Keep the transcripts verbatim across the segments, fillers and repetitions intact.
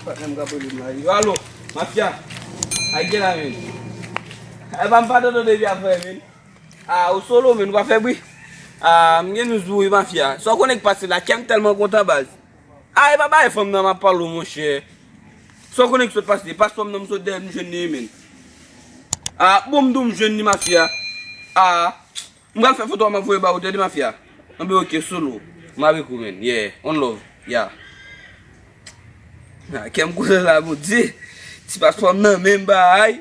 Patnè m k ap rele m la. Yo, alo, mafya. Ay, gen la, men. Ay, pa m pa tande depi apre, men. Ah, ou solo, men, ou pa fè bri. Ah, m gen news pou ou, wi, mafya. Sa w konnen k pase la, kè m tèlman kontan, baz. Ah, e pa bay fanm nan m ap pale w, monchè. Sa w konnen k sot pase, paspò m nan m sot dèyè m jwenn li, men. Ah, bon, m di w m jwenn li, mafya. Ah, m pral fè foto a, m ap voye ba ou, tande, mafya. Anben, ok, solo. M avèk ou, men. Yeah, one love. Yeah. Ah, kè m koule la, Bondye. Ti paspò m nan men m, bay.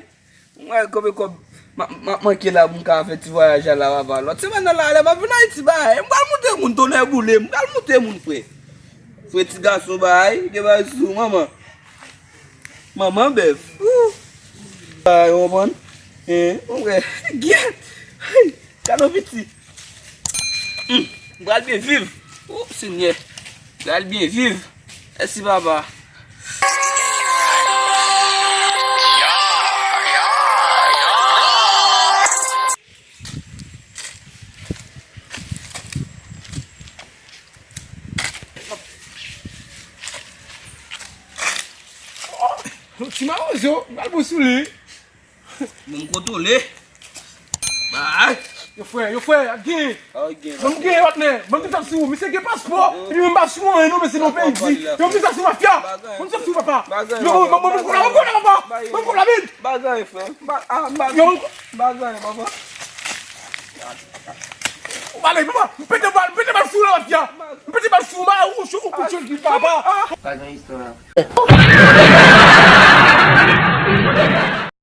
Mwen, konbyen kòb m ap, m ap manke la pou m ka fè ti vwayaj la, papa? Lòt semèn nan la, lè m ap vin Ayiti, bay. M pral moute moun, tonnè boule, m pral moute moun, frè. Frè, ti gason, bay, gen bagay sou manman. Manman bèf. Ou. Bay, ou konprann? Hein, ou wè. Gyèt. Hey, gade yon piti. Hmm, m pral byen viv. O, Senyè. M pral byen viv. Mèsi, papa. Ti mawozo, m pral bon sou li. Bon, m kontwole. Bay. Yo, frè, yo, frè, ak gen. Ban m gen, patnè. Ban m gen sa sou. Misye gen paspò. Epi mwen pa sou anyen, non, mesye, nan peyi di. Yo, m gen sa sou, mafya. Ban m sa sou, papa. Yo, ban m, ban m, ban m kòb la, ban m kòb la, papa. Ban m kòb la, vit. Bagay, frè. Ba-, ah, ba-, Yo, ban m kòb. Bagay, papa. Ou pale, papa. M pete bal, m pete bal sou la, mafya. M pete bal sou, ma, ou, ou, ou, papa. Pa gen istwa.